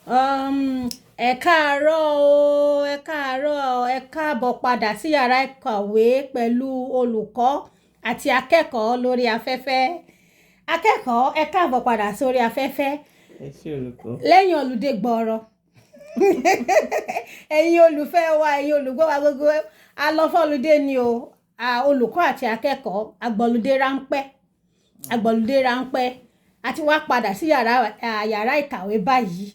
Ẹ káàárọ̀ o, ẹ káàárọ̀, ẹ káàbọ̀ padà sí yàrá ìkàwé pẹ̀lú olùkọ́ àti akẹ́kọ̀ọ́ lórí afẹ́fẹ́. Akẹ́kọ̀ọ́, ẹ káàbọ̀ padà sórí afẹ́fẹ́. Ẹ ṣé, olùkọ́. Lẹ́yìn holiday gbọọrọ. Ẹ̀yin olùfẹ́ wa, ẹ̀yin olùgbọ́ wa gbogbo, a lọ fún holiday ni o. Olùkọ́ àti akẹ́kọ̀ọ́, a gba holiday ráńpẹ́, a gba holiday ráńpẹ́, a ti wá padà sí yàrá ìkàwé báyìí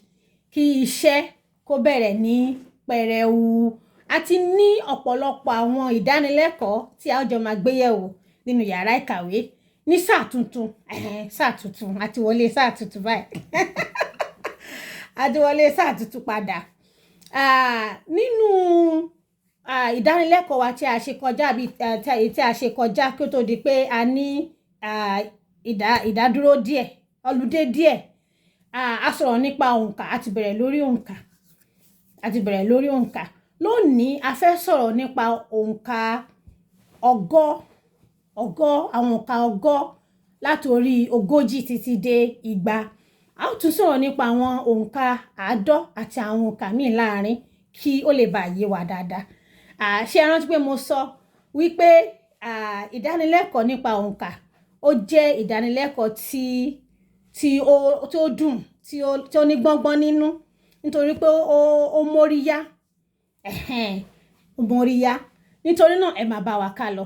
kí iṣẹ́ kó bẹ̀rẹ̀ ní pẹrẹu. A ti ní ọ̀pọ̀lọpọ̀ àwọn ìdánilẹ́kọ̀ọ́ tí a ó jọ máa gbé yẹ̀wò nínú yàrá ìkàwé ní sáà tuntun. Ẹ̀hẹ́n, sáà tuntun, a ti wọlé sáà tuntun báyìí. A ti wọlé sáà tuntun padà. Nínú ìdánilẹ́kọ̀ọ́ wa tí a ṣe kọjá bí tí a ṣe kọjá kí ó tó di pé a ní ìdádúró díẹ̀, holiday díẹ̀. A sọ̀rọ̀ nípa òǹkà, a ti bẹ̀rẹ̀ lórí òǹkà. A ti bẹ̀rẹ̀ lórí òǹkà. Lónìí, a fẹ́ sọ̀rọ̀ nípa òǹkà ọgọ́, ọgọ́, àwọn òǹkà ọgọ́ láti orí 40 títí dé 200. A ó tún sọ̀rọ̀ nípa àwọn òǹkà àádọ́ àti àwọn òǹkà míì láàárín kí ó lè bá yé wa dáadáa. Ṣé ẹ rántí pé mo sọ wípé ìdánilẹ́kọ̀ọ́ nípa òǹkà ó jẹ́ ìdánilẹ́kọ̀ọ́ tí ó dùn, tí ó ní gbọ́ngbọ́n nínú nítorí pé ó móríyá. Ẹ̀hẹ́n, ó móríyá. Nítorí náà, ẹ máa bá wa ká lọ.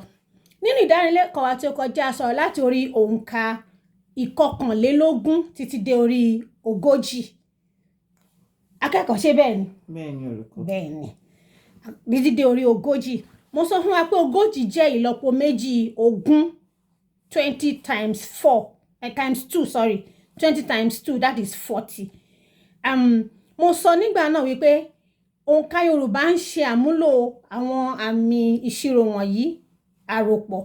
Nínú ìdánilẹ́kọ̀ọ́ wa tí ó kọjá, a sọ̀rọ̀ láti orí òǹkà 21 títí dé orí 40. Akẹ́kọ̀ọ́, ṣé bẹ́ẹ̀ ni? Bẹ́ẹ̀ ni, olùkọ́. Bẹ́ẹ̀ ni. Títí dé orí 40. Mo sọ fún wa pé 40 jẹ́ ìlọ́po méjì 20, 20 times four, times two, sorry, 20 times two, that is 40. Mo sọ nígbà náà wípé òǹkà Yorùbá ń ṣe àmúlò àwọn àmì ìṣirò wọ̀nyí: àròpọ̀,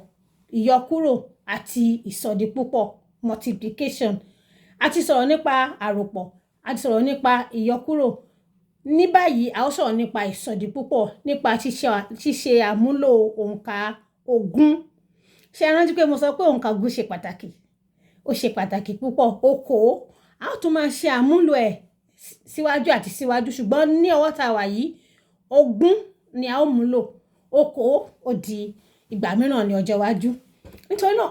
ìyọkúrò àti ìsọdipúpọ̀, multiplication. A ti sọ̀rọ̀ nípa àròpọ̀, a ti sọ̀rọ̀ nípa ìyọkúrò. Ní báyìí, a ó sọ̀rọ̀ nípa ìsọdipúpọ̀ nípa ṣíṣe àmúlò òǹkà 20. Ṣé ẹ rántí pé mo sọ pé òǹkà 20 ṣe pàtàkì? Ó ṣe pàtàkì púpọ̀. Okòó, a ó tún máa ṣe àmúlò ẹ̀ síwájú àti síwájú, ṣùgbọ́n ní ọwọ́ tá a wà yìí, 20 ni a ó múlò. Okòó ó di ìgbà mìíràn ní ọjọ́ iwájú. Nítorí náà,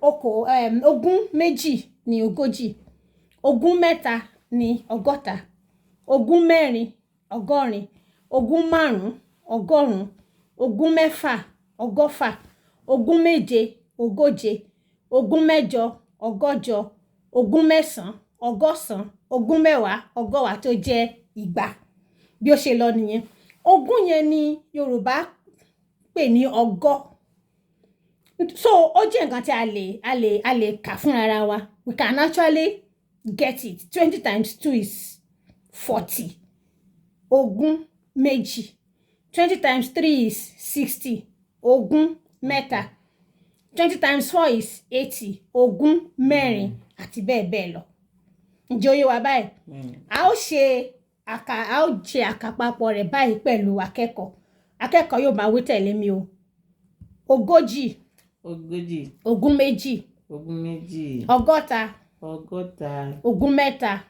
okòó, 22 ní 40, 23 ní 60, 24 80, 25 100, 26 120, 27 140, 28 160, 29 190, 20 120 tó jẹ́ 200. Bí ó ṣe lọ nìyẹn. 20 yẹn ni Yorùbá pè ní ọgọ́. So ó jẹ́ nǹkan tí a lè kà fún ara wa. We can actually get it. 20 times two is 40. 22. 20 times three is 60. 23. 20 times four is 80. 24 àti bẹ́ẹ̀ bẹ́ẹ̀ lọ. Ǹjẹ́ ó yé wa báyìí? Bẹ́ẹ̀ni. A ó ṣe àkàpapọ̀ rẹ̀ báyìí pẹ̀lú akẹ́kọ̀ọ́. Akẹ́kọ̀ọ́ yóò máa wí tẹ̀lé mi o. 40, 40, 22, 22, 60, 60, 23, 23, 80, 80,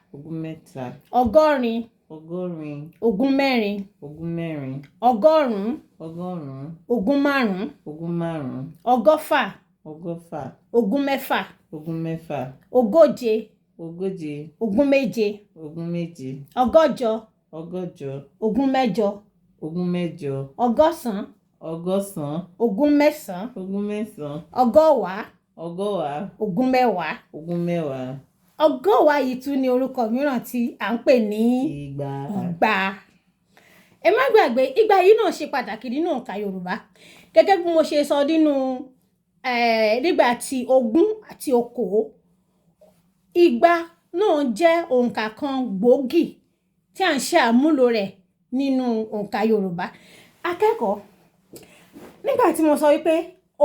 24, 24, 100, 100, 25, 25, 120, 120, 26, 26, 40, 40, 27, 27, 108, 108, 28, 28, 100, 100, 90, 90, 120, 120, 20. 20. 120 yìí tún ní orúkọ mìíràn tí à ń pè ní 200. 200. Ẹ má gbàgbé, igba yìí náà ṣe pàtàkì nínú òǹkà Yorùbá. Gẹ́gẹ́ bí mo ṣe sọ nínú nígbà tí 20 àti okòó, 200 náà jẹ́ òǹkà kan gbòógì tí à ń ṣe àmúlò rẹ̀ nínú òǹkà Yorùbá. Akẹ́kọ̀ọ́, nígbà tí mo sọ wípé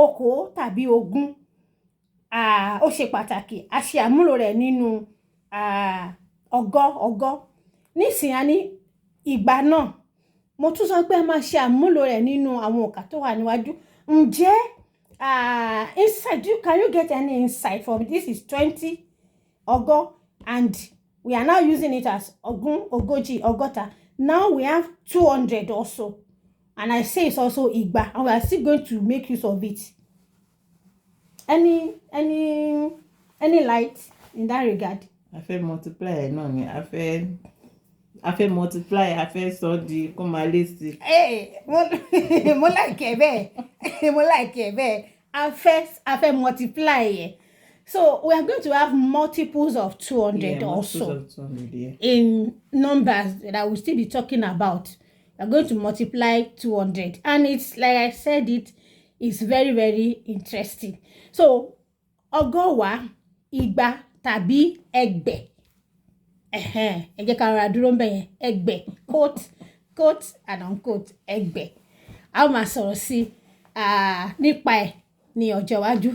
okòó tàbí 20, ó ṣe pàtàkì, a ṣe àmúlò rẹ̀ nínú ọgọ́ ọgọ́. Nísìnyí, a ní 200 náà. Mo tún sọ pé a máa ṣe àmúlò rẹ̀ nínú àwọn òǹkà tó wà níwájú. Ǹjẹ́ insight, can you get any insight from this? Is 20 ọgọ́ and We are now using it as ogún, ogójì, ọgọ́ta. Now we have 200 also. And I say it's also igba, and we are still going to make use of it. Any light in that regard? A fẹ́ multiply ẹ̀ náà ni, a fẹ́ multiply, a fẹ́ sọ di kó máa lé sí. Hey, mo like ẹ bẹ́ẹ̀, mo like ẹ bẹ́ẹ̀. A fẹ́ multiply ẹ̀. So we are going to have multiples of 200 Yeah, also. Multiples of 200, yeah. In numbers that we'll still be talking about. We're going to multiply 200. And it's like I said, it is very, very interesting. So, ọgọ́wàá, igba tàbí ẹgbẹ̀. Ẹ̀hẹ́n, ẹ jẹ́ ká rọra dúró ńbẹ̀ yẹn. Ẹgbẹ̀, quote, quote and unquote, ẹgbẹ̀. A ó máa sọ̀rọ̀ sí nípa ẹ̀ ní ọjọ́ iwájú.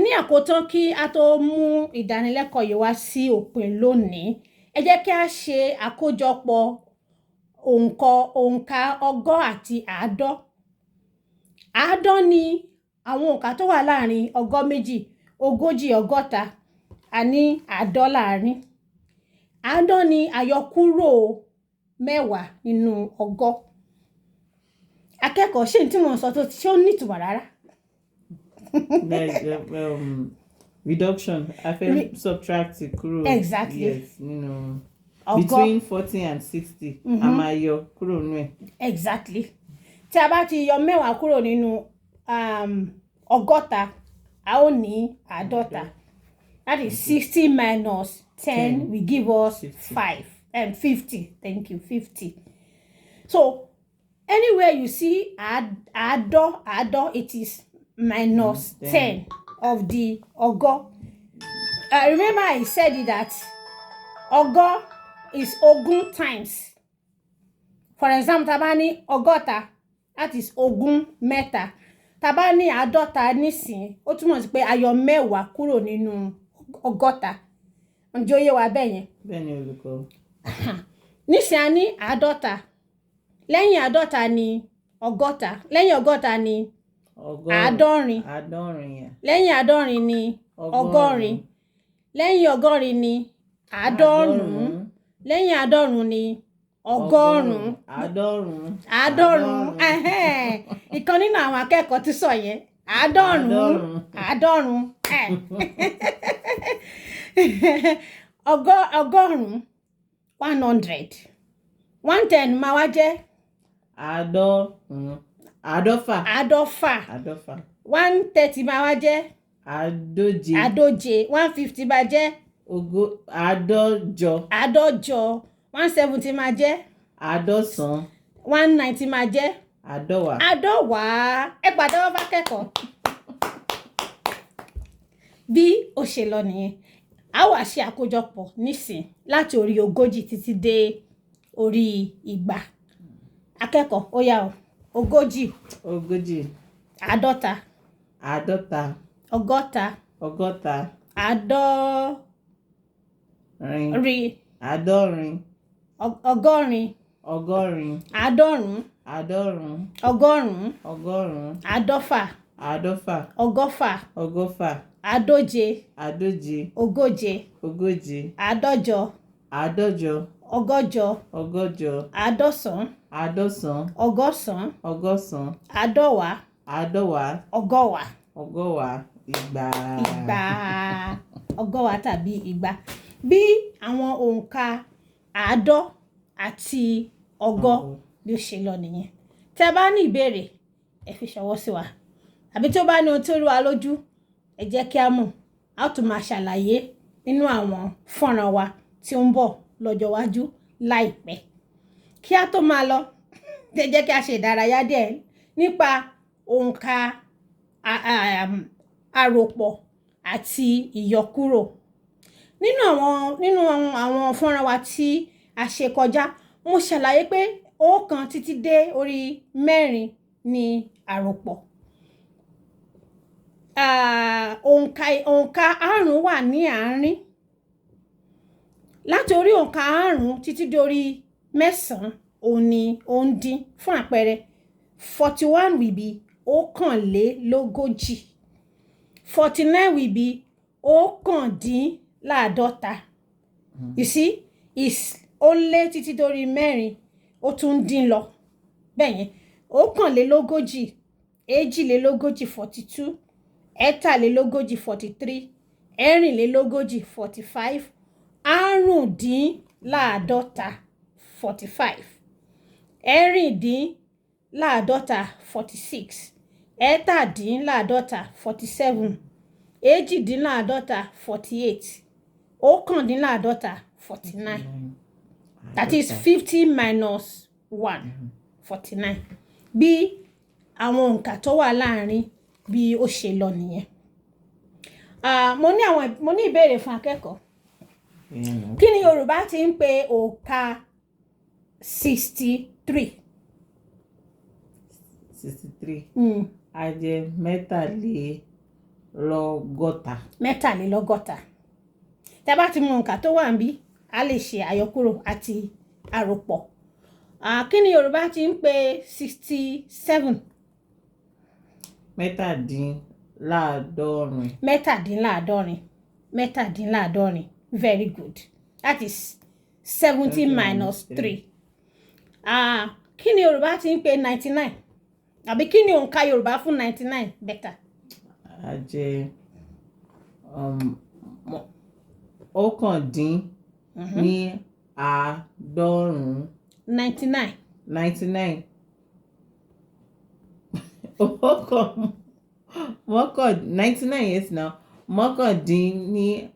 Ní àkótán, kí a tó mú ìdánilẹ́kọ̀ọ́ yìí wá sí òpin lónìí, ẹ jẹ́ kí a ṣe àkójọpọ̀ òǹkà ọgọ́ àti àádọ́. Àádọ́ ni àwọn òǹkà tó wà láàrin ọgọ́ méjì, ogójì, ọgọ́ta. A ní àádọ́ láàrin. Àádọ́ ni àyọkúrò 10 nínú ọgọ́. Akẹ́kọ̀ọ́, ṣé n tí mò ń sọ tó ṣé ó ní ìtumọ̀ rárá? There's reduction. A fẹ́ subtract kúrò. Exactly. Yes, nínú Ọgọ́. Between 40 and 60, a máa yọ kúrò nínú ẹ̀. Exactly. Tí a bá ti yọ 10 kúrò nínú 60, a ó ní 50. That is 60 minus 10 10. will give us 50. 5 and 50. Thank you, 50. So anywhere you see àádọ́, àádọ́, it is minus 10. 10 of the ọgọ́. Remember I said it that ọgọ́ is ogún times. For example, tá a bá ní 60, that is 23. Tá a bá ní 50 nísìn, ó túmọ̀ sí pé a yọ 10 kúrò nínú 60. Ǹjẹ́ ó yé wa bẹ́ẹ̀ yẹn? Bẹ́ẹ̀ ni, olùkọ́. Nísìn a ní 50. Lẹ́yìn 50 ni 60. Lẹ́yìn 60 ni Ọgọ́rùn-ún. 70. 70 yẹn. Lẹ́yìn 70 ni 80. Lẹ́yìn 80 ni 90. Lẹ́yìn 90 ni 100. 90. 90. Ẹhẹ́n. Ìkan nínú àwọn akẹ́kọ̀ọ́ ti sọ yẹn. 90. 90. Ẹ̀. 100, 100. 110 máa wá jẹ́ 50. 50. 50. 50. 130 máa wá jẹ́ 150. 150. 150 máa jẹ́ 150. 150. 170 máa jẹ́ 190. 190 máa jẹ́ 190. 190. Ẹ pàtẹ́wọ́ fákẹ́kọ̀ọ́. Bí ó ṣe lọ nìyẹn. A wá ṣe àkójọpọ̀ nísìn láti orí 40 títí dé orí 200. Akẹ́kọ̀ọ́, ó yá o. 40. 40. 50. 50. 60. 60. 70. Rin. 70. 80. 80. 90. 90. 100. 100. 50. 50. 120. 120. 150. 150. 40. 40. 150. 150. 180. 180. 190. 190. 100. 100. 190. 190. 120. 120. 200. 200. 120 tàbí 200. Bí àwọn òǹkà àádọ́ àti ọgọ́ bí ó ṣe lọ nìyẹn. Tí a bá ní ìbéèrè, ẹ fi ṣọwọ́ sí wa. Àbí tí ó bá ní ohun tí ó rú wa lójú, ẹ jẹ́ kí a mọ̀. A ó tún máa ṣàlàyé nínú àwọn fọ́nrán wa tí ó ń bọ̀ lọ́jọ́ iwájú láìpẹ́. Kí a tó máa lọ, ẹ jẹ́ kí a ṣe ìdárayá díẹ̀ nípa òǹkà àròpọ̀ àti ìyọkúrò. Nínú àwọn fọ́nrán wa tí a ṣe kọjá, mo ṣàlàyé pé 1 títí dé orí 4 ni àròpọ̀. Òǹkà àrún wà ní àárín. Láti orí òǹkà àrún títí dé orí 9, òun ni ó ń dín. Fún àpẹẹrẹ, 41 will be 41. 49 will be 49. You see, is ó lé títí dórí mẹ́rin, ó tún ń dín lọ bẹ́ẹ̀ yẹn. Ọ̀kanlélógójì, èjìlélógójì, 42, ẹ̀tàlélógójì, 43, ẹ̀rìnlélógójì, 45, àrúndínláàádọ́ta, 45, ẹ̀rìndínláàádọ́ta, 46, ẹ̀tàdínláàádọ́ta, 47, èjìdínláàádọ́ta, 48, ọ̀kàndínláàádọ́ta, 49. That is 50 minus 1, 49. Bí àwọn òǹkà tó wà láàrin bí ó ṣe lọ nìyẹn. Ah, mo ní ìbéèrè fún akẹ́kọ̀ọ́. Kí ni Yorùbá ti ń pe òǹkà 63? 63 á jẹ́ 63. 63. Tí a bá ti mọ òǹkà tó wà níbí, a lè ṣe àyọkúrò àti àròpọ̀. Ah, kí ni Yorùbá ti ń pe 67? 67. 67, 67. Very good. That is 70 70 minus minus three. Ah, kí ni Yorùbá ti ń pe 99? Àbí kí ni òǹkà Yorùbá fún 99 better? Á jẹ́ ọ̀kàndín ní àádọ́rùn-ún. 99. 99, ọ̀kàn mọ́kàn 99, yes now, mọ́kàndín ní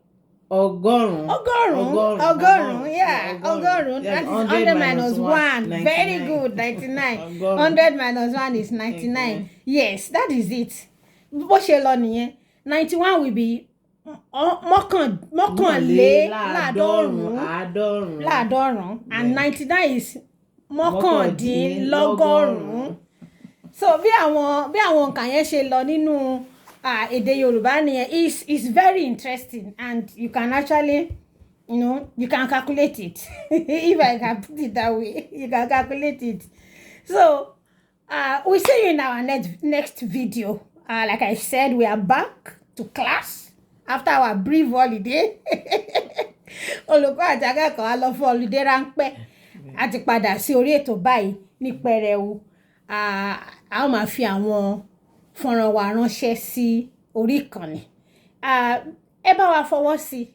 ọgọ́rùn-ún. Ọgọ́rùn-ún, ọgọ́rùn-ún, yeah, ọgọ́rùn-ún. That is 100 minus one. Very good, 99. Ọgọ́rùn-ún. 100 minus one is 99. Yes, that is it. Bó ṣe lọ nìyẹn. 91 will be mọ́kànléláàádọ́rùn-ún. Àádọ́rùn-ún. Láàdọ́rùn-ún, and 99 is mọ́kàndínlọ́gọ́rùn-ún. So bí àwọn nǹkan yẹn ṣe lọ nínú èdè Yorùbá nìyẹn. Is very interesting and you can actually you can calculate it. If I can put it that way, you can calculate it. So we see you in our next video. Like I said, we are back to class after our brief holiday. Olùkọ́ àti akẹ́kọ̀ọ́ á lọ fún holiday ráńpẹ́, a ti padà sí orí ètò báyìí ní pẹrẹu. A ó máa fi àwọn fọ́nrán wa ránṣẹ́ sí orí ìkànnì. Ẹ bá wa fọwọ́ sí,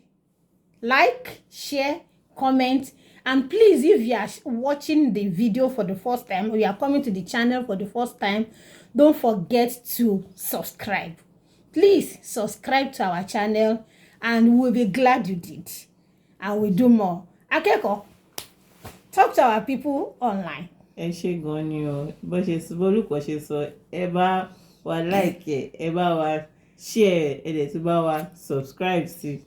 like, share, comment, and please, if you are watching the video for the first time or you are coming to the channel for the first time, don't forget to subscribe. Please subscribe to our channel and we'll be glad you did, and we'll do more. Akẹ́kọ̀ọ́, talk to our people online. Ẹ ṣé gan ni o. Bó ṣe bólúkọ ṣe sọ, ẹ bá wa like ẹ, ẹ bá wa share ẹ, dẹ̀ tún bá wa subscribe sí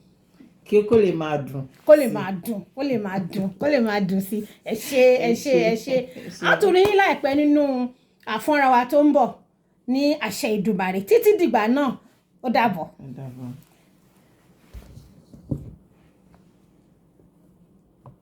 kí kó lè máa dùn. Kó lè máa dùn, kó lè máa dùn, kó lè máa dùn sí. Ẹ ṣé, ẹ ṣé, ẹ ṣé. A tún rí yín láìpẹ́ nínú àfọ́nra wa tó ń bọ̀ ní àṣẹ Ìdùmarè. Títí dìgbà náà, ó dàbọ̀. Ó dàbọ̀.